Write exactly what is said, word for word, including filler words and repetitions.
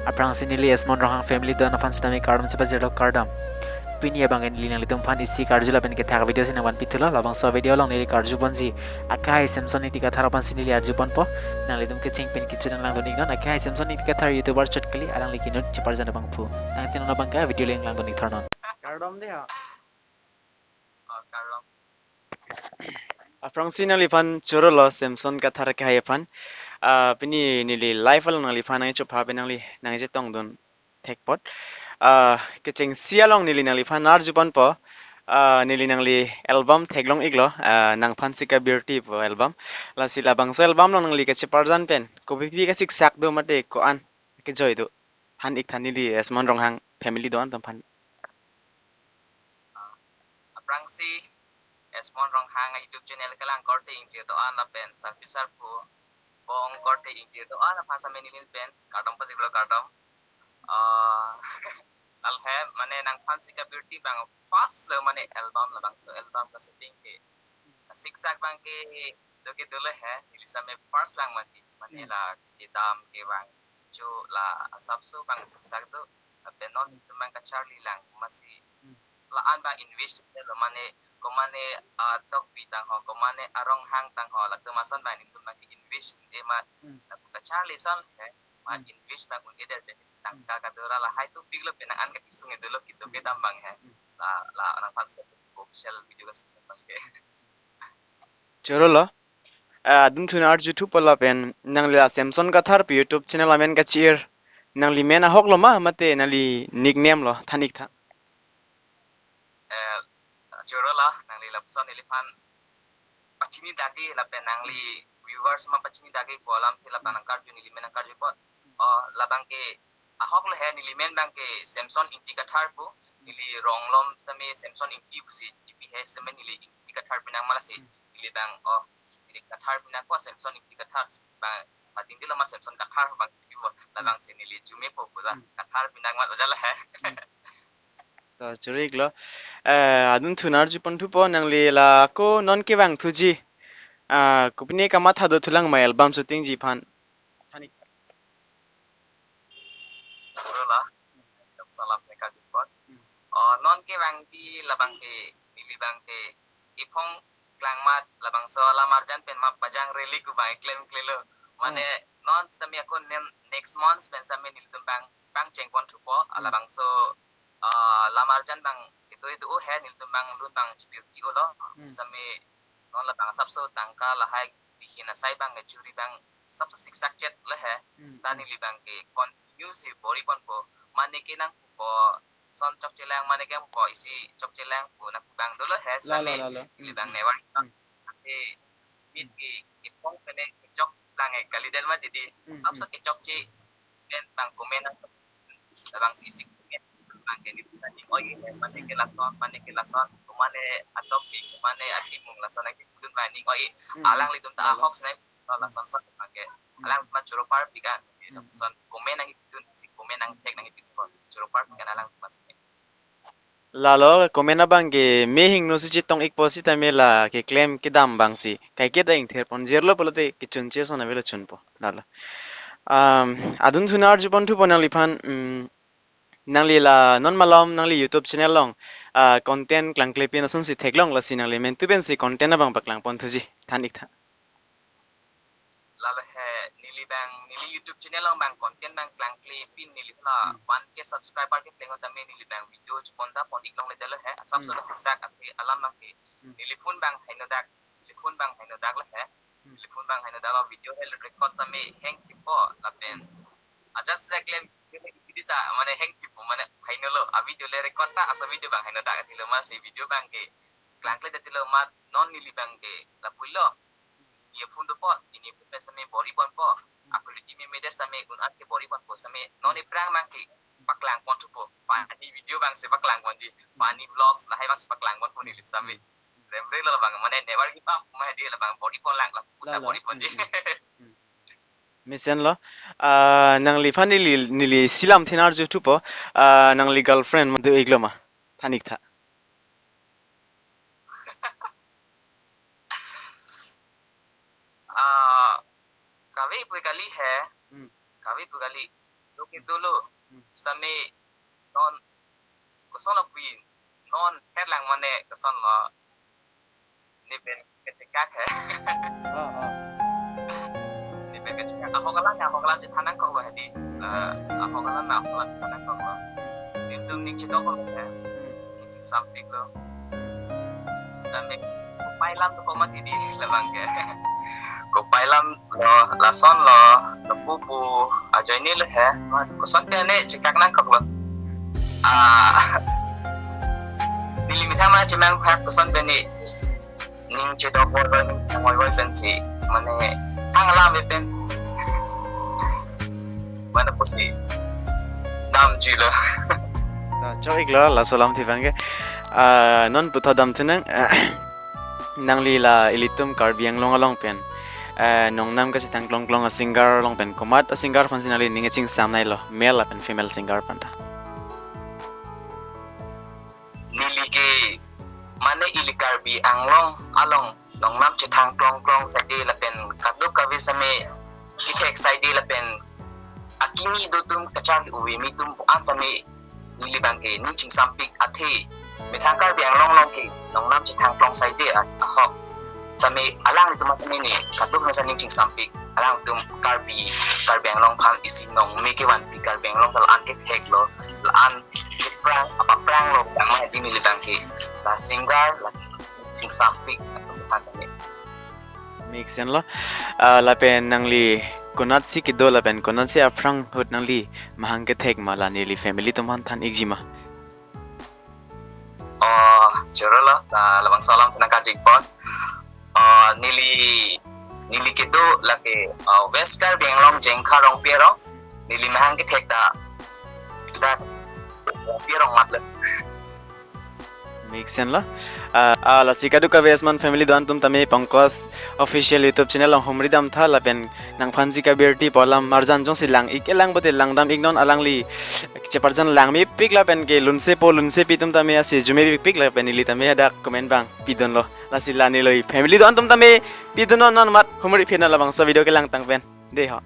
Aphrangsi neli Esmon Ronghang family do-an aphan sitame kardom chepajirlo, kardom. Pini abang neli nanglitum aphan isi karju lapen kethak video si nangvanpithulo. Labangso video along neli karju ponji, akai Samson Ingti Kathar aphan si neli arju ponpo. Nanglitum kecheng pen kejut nang langdun iknon, akai Samson Ingti Kathar YouTuber chot kali, alangli ke inut cheparjan abangphu. Tangte non abang ke video le nang langdun ik thornon. Kardom dei ha. Oh, kardom. Aphrangsi nangliphan chorolo Samson Kathar akai aphan. Ah, pini neli live along nangliphan nangchopha pen nangli nangchetongdun thekpot. Ah, kechengsi along neli nangliphan arju ponpo. Ah, neli nangli album theklong iklo, ah, Nangphan Si Kabirti pu album. Lasi labangso album along nangli kacheparjan pen kopipi kasiksak do mate ko-an kejoi do, than ik tha, neli Esmon Ronghang family do-an atum aphan. Aphrangsi Esmon Ronghang YouTube channel kelang korte ingjir do-an lapen sarpi sarpo bong korte ingjir do-an aphan sitame neli pen kardom pajirlo, kardom. Ah, lale he, mane Nangphan Si Kabirti abang first lo mane album, labangso album ka shooting ke siksak abang ke do ke dolo he, neli sitame first lang mati, mane Hmm. la kedam kevang cho la asapso abang siksak do, lapen non Hmm. itum abang kacharli lang masi Hmm. la-an abang invest lo mane, komane, ah, tokbi tang ho, komane arong hang tang ho, latum ason abang nelitum abang ke invest e ma, Hmm. lapu kacharli ason he, ma Hmm. invest abang un-edetdet, tangka kadora lahai topik lo penang an kakisung e dolo kedo Hmm. kedam abang he. Hmm. La, la Nangphan Si Kabirti official video ka shooting abang ke. Chorolo. Ah, adun thun arju thupo lapen nangli la Samson Kathar pu YouTube channel amen kachir, nangli men ahok lo ma mate nangli nickname lo, than ik tha. Eh, chorolo, nangli lapuson neliphan pachini dagi lapen nangli viewers ma pachini dagi pu alamthe lapen nangkarju, neli men nangkarju apot. Oh, labang ke ahok lo he, neli men abang ke Samson Ingti Kathar pu, neli rong along sitame Samson Ingti pusi chipi he, sitame neli Ingti Kathar pinang ma lasi, Hmm. neli abang, oh, neli Kathar pinang ko, Samson Ingti Kathar abang, pating dilo ma Samson Kathar abang chipi pu, labang si neli arjumepo pu la, Hmm. Kathar pinang ma lo jala he. Hmm. To, choro iklo. Eh, adun thun arju pon thupo, nangli la ko non kevang thuji, ah, kopine kamatha do thulang ma album shooting ji aphan? Than ik. Chorolo, salam ne kajipon. Hmm. Oh, non kevangji labang ke, neli abang ke iphong klangmat labangso alam arjan pen ma pajang rally ku abang klem klelo. Mane Hmm. non sitame ako nem next month pen sitame nelitum abang pangcheng pon thupo, Hmm. labangso, ah, lam arjan abang itu itu oh he, nelitum abang lun abang chipirti olo. Hmm. Sitame non labang asapso tangka lahai bihin asai abang kachuri abang asapso siksak chet lo he. Hmm, Ta hmm. neli abang ke continue si bor-i ponpo. Mane ke nangpupo son chokchelang, mane ke nangpupo isi chokchelang pu nangpu abang dolo he. Lalo, sitame lalo. neli abang Hmm, never give up. hmm. Ante mit Hmm. ke iphong pen kechok lang e kalidet mati dei. Hmm, Asapso hmm. kechokche pen abang comment nang, labang si isi comment abang ke neli ning oi he, mane ke lason, mane ke lason, komane atokbi, komane atimung lason nangkipudun abang ning oi. Hmm, hmm. Alanglitum ta Lalo. ahok sinai, Hmm. lason son abang ke. Hmm. Alang ma choro parpik an, Hmm, hmm. son comment nangkipidun, si comment nangthek nangkipidun, choro parpik an alang mas. Lalo, comment abang ke mehingno si chetong ikpo sitame la keklem kedam abang si kaiketa ingther pon, jirlo pulote kechunche ason avelo chunpo. Lalo. Um, adun thun arju pon thupo nangliphan, um, nangli la non malom nangli YouTube channel along, ah, content klangklepin ason si theklong, lasi nangli mentu pen si content abang paklang pon thuji. Than ik tha. Lalo he, neli abang, neli YouTube channel along abang content abang klangklepin, neli la Hmm. one K subscriber kepleng tame neli abang video chepon ta pon ik longledetlo he. Asapso Hmm. la siksak ante alam abang ke. Hmm. Neli phone abang henodak, neli phone abang henodak lo he. Hmm. Neli phone abang henodak lo, video he record tame hang thipo lapen. Ajat sejak klem video le kipidi ta, mane hang thipo, mane henolo. A video le record ta, aso video abang henodak katilo ma si video abang ke klangkledet tilo ma, non neli abang ke lapulo. Neli phone dopo, neli phone pen sitame bor-i ponpo. Hmm. A quality memedet sitame un-an ke bor-i ponpo sitame non ephrang abang ke paklang pon thupo. Funny video abang si paklang ponji. Hmm. Funny vlogs lahai abang si paklang ponpo neli sitame. Hmm. Remre lo labang, mane never give up ma dei, labang bor-i pon lang, lapu ta Lalo. bor-i ponji. Hmm, hmm, hmm. Mesenlo. Ah, nangliphan neli, neli isi alamthe nang arju thupo. Ah, nangli girlfriend ma do iklo ma? Than ik tha. Ah, kave pu kali he. Hmm. Kave pu kali. Duk itu lo. Hmm. Sitame non koson apin. Non herlang mane koson lo. Ini pen kechekak he. Oh, oh. Ini pen kechekak. Ahok alam ya, ahok alam chethan nangkok lo hadi. Eh, ahok alam na, ahok alam chethan nangkok lo. Itu ning chedok lo ya. Hmm. Ning sampik lo. Tame kopai alam dokok mati di labang ke. Kopai alam lo, lason lo, lapu pu ajoine lo he. Koson ke ne chekak nangkok lo. Ah, neli methang ma chemang hak koson pen ne ning chedok voi voi, ning chedok voi voi pensi mane thang alam pen. Mane pusi damji lo. Ta chok-ik lo, laso alamthe abang ke. Ah, non puthot damthu nang, nangli la ilitum Karbi Anglong along pen, eh, nongnam kachethang klong klong a-singer along pen komat a-singer aphansi nangli ning chingsam nai lo, male lapen female singer aphan ta? Neli ke mane ili Karbi Anglong along nongnam chethang klong klong side lapen kadokave sitame kethek side lapen akimi do atum kacharli ave me atum an sitame neli abang ke ning chingsampik athe methang Karbi Anglong along ke nongnam chethang klong side a-, ahok sitame alanglitum sitame ne kadokave sitame ning chingsampik, alangtum Karbi, Karbi Anglong aphan isi nongme kevanpi Karbi Anglong ta la-an kethek lo, la-an keprang, apaphrang lo, bang ma hadi neli abang ke la singer, la chingsampik atum aphan sitame. Mixen lo. Ah, lapen nangli konatsi kedo lapen konatsi aphrang ahut nangli mahang kethek ma, la neli family atum aphan than-ikji ma? Oh, choro lo, ah, labangso alam than nangkarju-ik pon. Ah, neli, neli kedo lake, ah, West Karbi Anglong Jengkha Rongpi arong, neli mahang kethek ta, ta Rongpi arong mat lo. Mixen lo. Ah, ah, lasi kadokave asman family do-an atum tame Pankaj Official YouTube channel along humri damtha lapen nangphansi kabirti pu alam arjan jongsi lang-ik, kelang pote langdam-iknon, alangli cheparjan langmepik lapen ke lunsepo lunsepi atum tame asirjume pikpik lapen neli tame hadak comment abang pidun lo. Lasi la neli family do-an atum tame pidun non, non mat humri phin labangso video kelangtang pen. Dei ho.